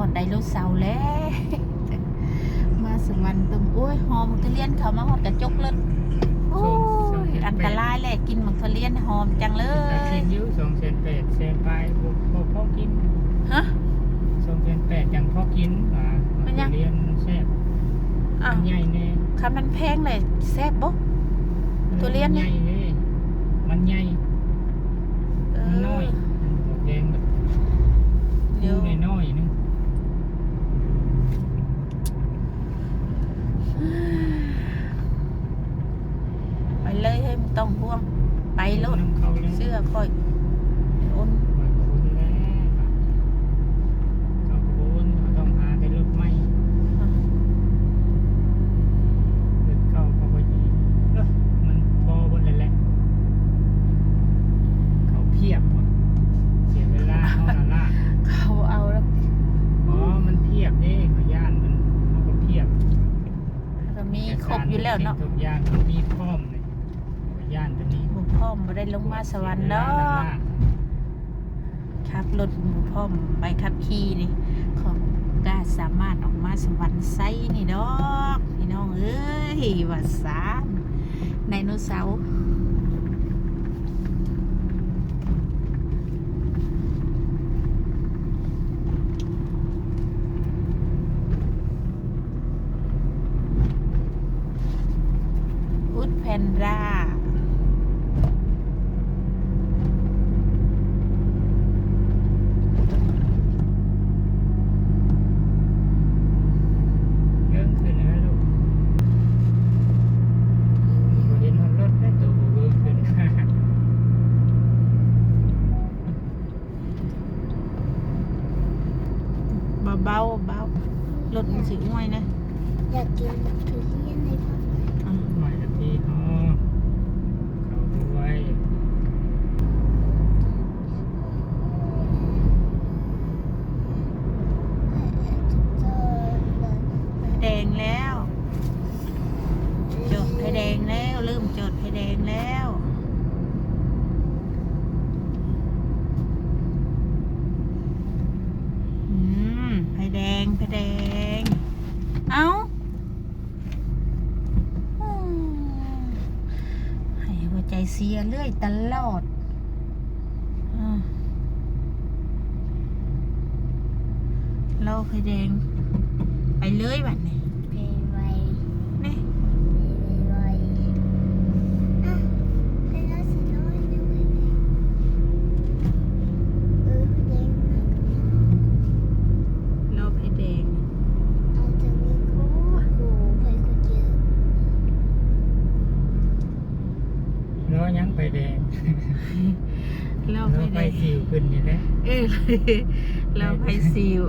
ຮອດໄດໂນເສົາແລ້ວ ມາສະຫວັນຕ້ອງ ໂອ້ຍ ຫໍ່ໝາກທຸລຽນເຂົ້າມາຮອດກະຈົກລົດ ໂອ້ຍ ອັນຕະລາຍແຫຼະ ກິນໝາກທຸລຽນຫອມຈັງເລີຍ ກິນຢູ່ ສອງແສນແປດ ແສນປາຍ ບໍ່ພໍກິນ ຮະ ສອງແສນແປດ ຈັ່ງພໍກິນ ໝາກທຸລຽນມັນແຊບ ມັນໃຫຍ່ແດ່ ຄັນມັນແພງແຫຼະ ແຊບບໍ່ ທຸລຽນນີ້ ມັນໃຫຍ່ເດ້ ມັນໃຫຍ່ ມັນນ້ອຍ ມັນບໍ່ແພງດອກ ເອີ ເອີ ພູນ້ອຍໆໜຶ່ງ ໄປເລີຍເຮີ້ຍ ບໍ່ຕ້ອງຫ່ວງ ໄປໂລດ ເຊື່ອຂ້ອຍ ໄປອຸ່ນ ຂ້ອຍບໍ່ອຸ່ນແລ້ວ ເຂົາກໍບໍ່ອຸ່ນ ເຂົາຕ້ອງຫາແຕ່ລົດໃໝ່ ລົດເກົ່າເຂົາກໍ ເອີ ມັນພໍເບິດແລ້ວແຫຼະ ເຂົາພຽບ ເສຍເວລາເຮົາລະລາ ເຂົາເອົາແລ້ວ ບໍ່ ມັນພຽບເດ້ ເຂົາຢ້ານມັນ ເຮົາກໍພຽບ ກໍມີຄົບຢູ່ແລ້ວເນາະ ທຸກຢ່າງມັນມີພ້ອມເລີຍ ບໍ່ຢ້ານຕົວນີ້ ບໍ່ພ້ອມບໍ່ໄດ້ລົງມາສະຫວັນດອກ ຂັບລົດບໍ່ພ້ອມໃບຂັບຂີ່ນີ້ ເຂົາກໍສາມາດອອກມາສະຫວັນໄຊນີ້ດອກ ພີ່ນ້ອງເອີຍ ວ່າຊັ້ນ ໄດໂນເສົາ ອຸດແພນດາ ເລື່ອງຂຶ້ນແລ້ວລູກ ບໍ່ເຫັນຮອດລົດແລ້ວ ໂຕບໍ່ເບິ່ງຂຶ້ນ ເບົາໆ ເບົາ ລົດມັນຊິອວຍນະ ຢາກກິນທຸລຽນໃນພາກໃຕ້ ອືມ ໄມ້ກະທິເນາະ ເຂົ້າດ້ວຍ ໄຟແດງແລ້ວ ຈອດໄຟແດງແລ້ວ ເລີ່ມຈອດໄຟແດງແລ້ວ ອືມ ໄຟແດງ ໄຟແດງ ເອົ້າ ອືມ ໃຫ້ຫົວໃຈເສຍເລື້ອຍຕະຫຼອດ ອືມ ລໍໄຟແດງ ໄປເລີຍບາດນີ້ ໄປໄວ ນີ້ ໄປໄວ ອ່ະ ໄປລໍຊິລໍ ຍັງໄປໄວ ເອີ ໄຟແດງມາ ລໍໄຟແດງ ອາດຈະມີ ໂອ້ ໂອ້ ໄຟກໍເຈີ ລໍຫຍັງໄຟແດງ ລໍໄຟ ລໍໄຟ ແດງ ຊິວຂຶ້ນນີ້ແຫຼະ ເອີ ລໍໄຟຊິວ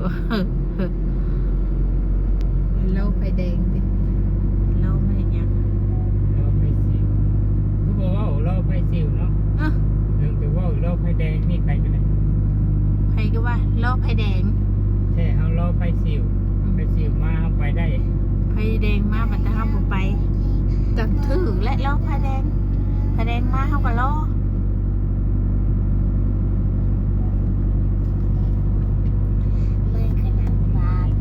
ລໍໄຟແດງຕິ ລໍໄຟຫຍັງ ລໍໄຟຊິວ ຄືບໍ່ເວົ້າລໍໄຟຊິວເນາະ ເອີ ເລື່ອງຈະເວົ້າລໍໄຟແດງນີ້ ໃຜກໍໄດ້ ໃຜກໍວ່າລໍໄຟແດງ ແທ້ເຮົາລໍໄຟຊິວ ອືມ ໄຟຊິວມາເຮົາໄປໄດ້ ໄຟແດງມາບັດເຮົາບໍ່ໄປ ກໍຖືກແຫຼະ ລໍໄຟແດງ ໄຟແດງມາເຮົາກໍລໍ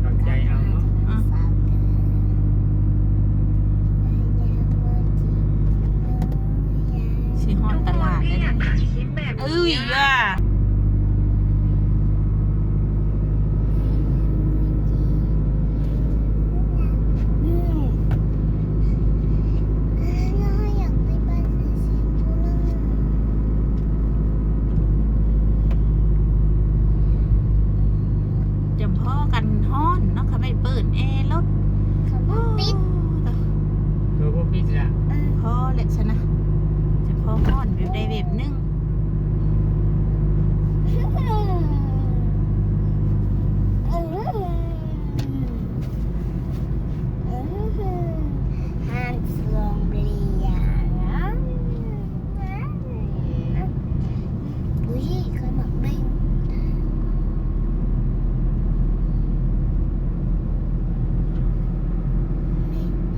ເຂົ້າໃຈເອົາເນາະ ອືມ ຊິຮອດຕະຫຼາດແລ້ວນີ້ ເອີຍ ຈຳພໍກັນຮ້ອນເນາະ ຄັນແມ່ນເປີດແອລົດ ຄັນມັນປິດ ໂອ້ ເອີ ບໍ່ປິດລະ ເອີ ພໍແຫຼະຊັ້ນນະ ຈຳພໍຮ້ອນແບບໃດແບບໜຶ່ງ.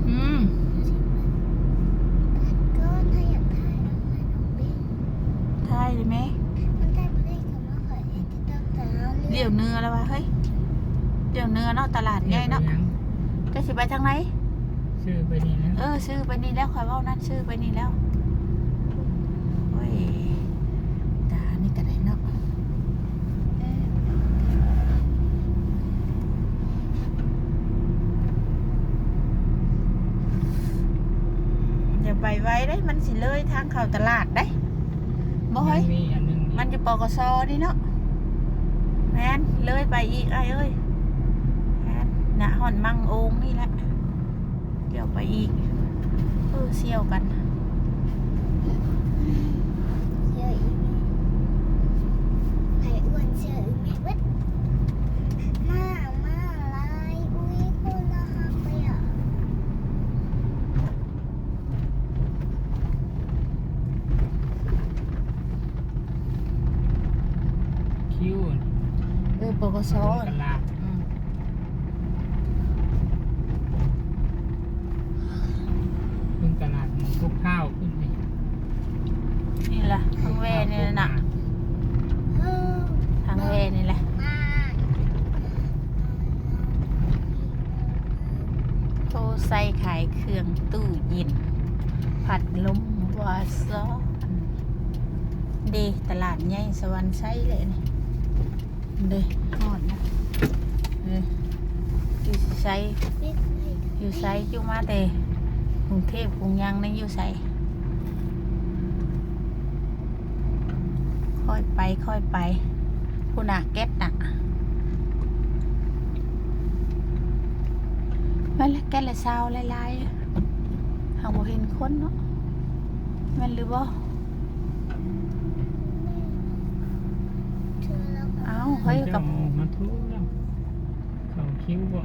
ອືມ ຖ່າຍໄດ້ແມ ດຽວເໜືອແລ້ວວ່າເຮີ້ຍ. ຈຽວເໜືອເນາະ ຕະຫຼາດໃຫຍ່ເນາະ. ເຈົ້າຊິໄປທາງໃດ? ຊື່ໄປນີ້ແຫຼະ. ເອີ ຊື່ໄປນີ້ແຫຼະ ຂ້ອຍເວົ້ານັ້ນ ຊື່ໄປນີ້ແລ້ວ. ໂອ້ຍ ຕານີ້ກໍໄດ້ເນາະ. ຢ່າໄປໄວເດ້ ມັນຊິເລີຍທາງເຂົ້າຕະຫຼາດເດ້. ບໍ່ເຮີ້ຍ ມັນຢູ່ ປກສ ນີ້ເນາະ. ແມ່ນ ເລີຍໄປອີກອ້າຍເອີຍ. ແມ່ນ ນະ ຮອດມັງໂອງນີ້ແຫຼະ. ດຽວໄປອີກ. ເອີ ສ່ຽວກັນ. ຄິວ ເອີ ປກສ ຕະຫຼາດ. ອືມ ເບິ່ງຕະຫຼາດໝູທຸກເຊົ້າຂຶ້ນນີ້. ນີ້ລະ ທາງແວ່ນີ້ລະນະ ທາງແວ່ນີ້ແຫຼະ. ໂທໃສ່ຂາຍເຄື່ອງຕູ້ເຢັນ ພັດລົມ ວ່າຊັ້ນເດ. ຕະຫຼາດໃຫຍ່ສະຫວັນໄຊເລີຍນີ້. ເດ້ ຮອດນະ. ເດ້ ຢູ່ໃສ? ຢູ່ໃສ? ຢູ່ມາແຕ່ກຸງເທບກຸງຫຍັງນີ້ ຢູ່ໃສ? ຄ່ອຍໄປ ຄ່ອຍໄປ. ພຸ້ນນະ ແກັດນະ. ແມ່ນລະ ແກັດລະຊາວຫຼາຍໆ ຫາກບໍ່ເຫັນຄົນເນາະ. ແມ່ນຫຼືບໍ່? ເອົ້າ ເຮີ້ຍ ເຂົາອອກມາທຸແລ້ວ ເຂົ້າຄິວບໍ່?